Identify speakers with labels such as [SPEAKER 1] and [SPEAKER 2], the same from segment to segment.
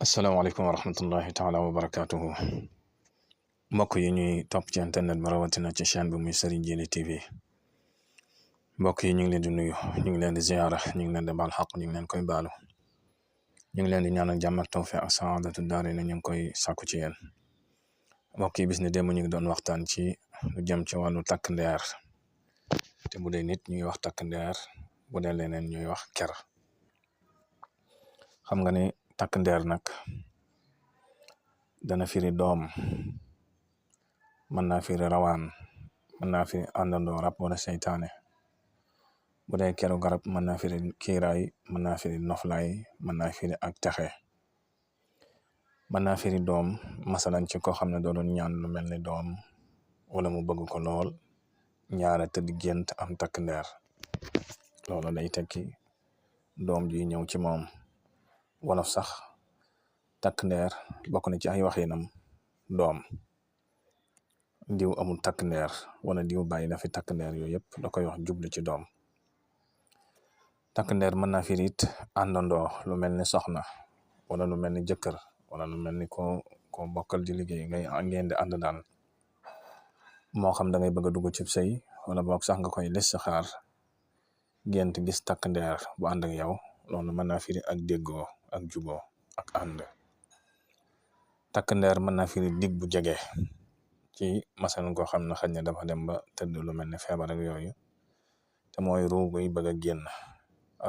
[SPEAKER 1] asalaamaaleykum wa rahmatullahi taala wa barakaatuhu mbokk yi ñuy topp ci internet bi rawatina ci chaîne bi muy Serigne Djily TV mbokk yi ñu ngi leen di nuyu ñu ngi leen di ziyaara ñu ngi leen di baal xaq ñu ngi leen koy baalu ñu ngi leen di ñaanal jàmm ak tawfiq ak saadatu daari na ñu ngi koy sàkku ci yéen mbokk yi bis ne démb ñu ngi doon waxtaan ci lu jëm ci wàllu takk ndeer te bu dee nit ñuy wax takk ndeer bu dee leneen ñuy wax ker xam nga ne takk ndeer nag dana firi doom mën naa firi rawaan mën naa firi àndandoo rab wala seytaane bu dee keru garab mën naa firi kiiraay mën naa firi noflaay mën naa firi ak texe mën naa firi doom masalan ci koo xam ne doo doon ñaan lu mel ni doom wala mu bëgg ko lool ñaare tëdd gént am takk ndeer loolu day tekki doom ji ñëw ci moom wolof sax takk ndeer bokk na ci ay waxinam doom diw amul takk ndeer wala diw bàyyi na fi takk ndeer yooyu yëpp da koy wax jublu ci doom takk ndeer mën naa firi it àndandoo lu mel ni soxna wala lu mel ni jëkkër wala lu mel ni ko bokkal di liggéey ngeen di ànd daal moo xam da ngay bëgg a dugg ci sëy wala boog sax nga koy listixaar gént gis takk ndeer bu ànd ak yow loolu mën naa firi ak déggoo ak juboo ak ànd takk ndeer mën naa firi dig bu jege ci masalan koo xam ne xëy na dafa dem ba tëdd lu mel ne feebar ak yooyu te mooy ruugu yi bëgg a génn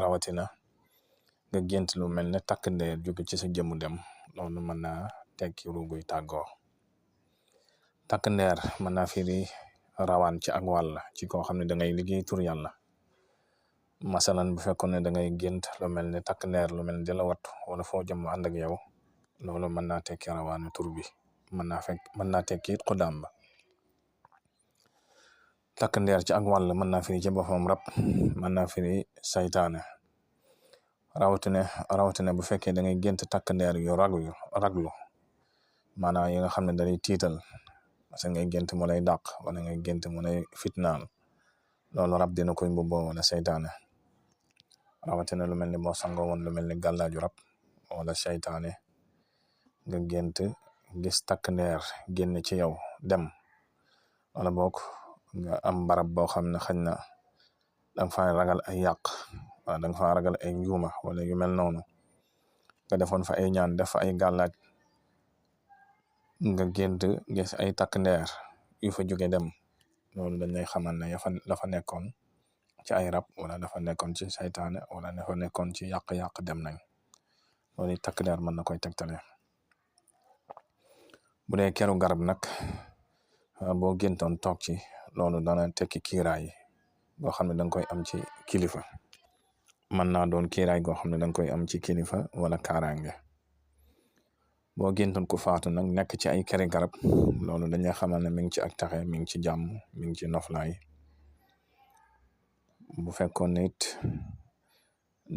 [SPEAKER 1] rawatina nga gént lu mel ne takk ndeer jóge ci sa jëmu dem loolu mën naa tekki ruugu yi tàggoo takk ndeer mën naa firi rawaan ci ak wàll ci koo xam ne da ngay liggéey tur yàlla masalan bu fekkoon ne da ngay gént lu mel ne takk ndeer lu mel ne di la wattu wala foo jëm ànd ak yow loolu mën naa tekki rawaanu tur bi mën naa tekki it xudaam ba takk ndeer ci ak wàll mën naa firi ci boppam rab mën naa firi saytaane rawatina bu fekkee da ngay gént takk ndeer yu raglu maanaam yi nga xam ne dalay tiital parce que ngay gént mu lay dàq wala ngay gént mu lay fitnaal loolu rab dina koy mbubboo wala saytaane rawatina lu mel ni boo sangoo woon lu mel ni gàllaaju rab wala saytaane nga gént gis takk ndeer génn ci yow dem wala boog nga am barab boo xam ne xëy na danga fa ragal ay yàq wala danga fa ragal ay njuuma wala yu mel noonu nga defoon fa ay ñaan def fa ay gàllaaj nga gént gis ay takk ndeer yu fa jóge dem loolu dañ lay xamal ne dafa nekkoon ci ay rab wala dafa nekkoon ci saytaane wala dafa nekkoon ci yàq-yàq dem nañ loolu takk ndeer mën na koy tegtale bu dee keru garab nag boo géntoon toog ci loolu dana tekki kiiraay goo xam ne danga koy am ci kilifa mën naa doon kiiraay goo xam ne danga koy am ci kilifa wala kaaraange boo géntoon ku faatu nag nekk ci ay keri garab loolu dañuy xamal ne mi ngi ci ak taxe mi ngi ci jàmm mi ngi ci noflaay bu fekkoon ne it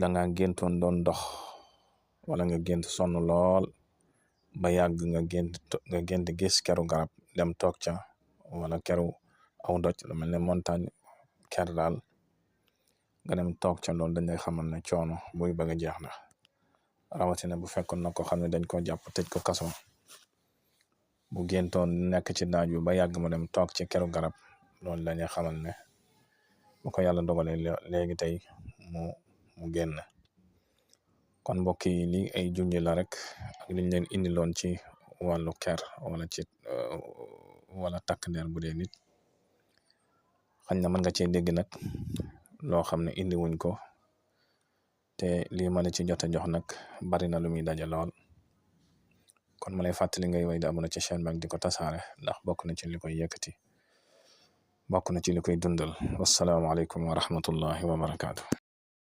[SPEAKER 1] danga géntoon doon dox wala nga gént sonn lool ba yàgg nga gént gis keru garab dem toog ca wala keru aw doj lu mel ne montagne ker daal nga dem toog ca loolu dañ lay xamal ne coono buy bëgg a jeex na rawatina bu fekkoon na ko xam ne dañ ko jàpp tëj ko kaso bu géntoon nekk ci naaj bi ba yàgg mu dem toog ci keru garab loolu dañuy xamal ne bu ko yàlla dogalee léegi tey mu génn kon mbokk yi lii ay junj la rek ak liñ leen indiloon ci wàllu ker wala takk ndeer bu dee nit xañ na mën nga cee dégg nag loo xam ne indi wuñ ko te lii ma la ci jot a jox nag bari na lu muy daje lool kon ma lay fàttali ngay way di abonné ci chaîne bi di ko tasaare ndax bokk na ci li koy yëkkati bokk na ci li koy dundal wasalaamaaleykum wa rahmatullahi wa barakaatu.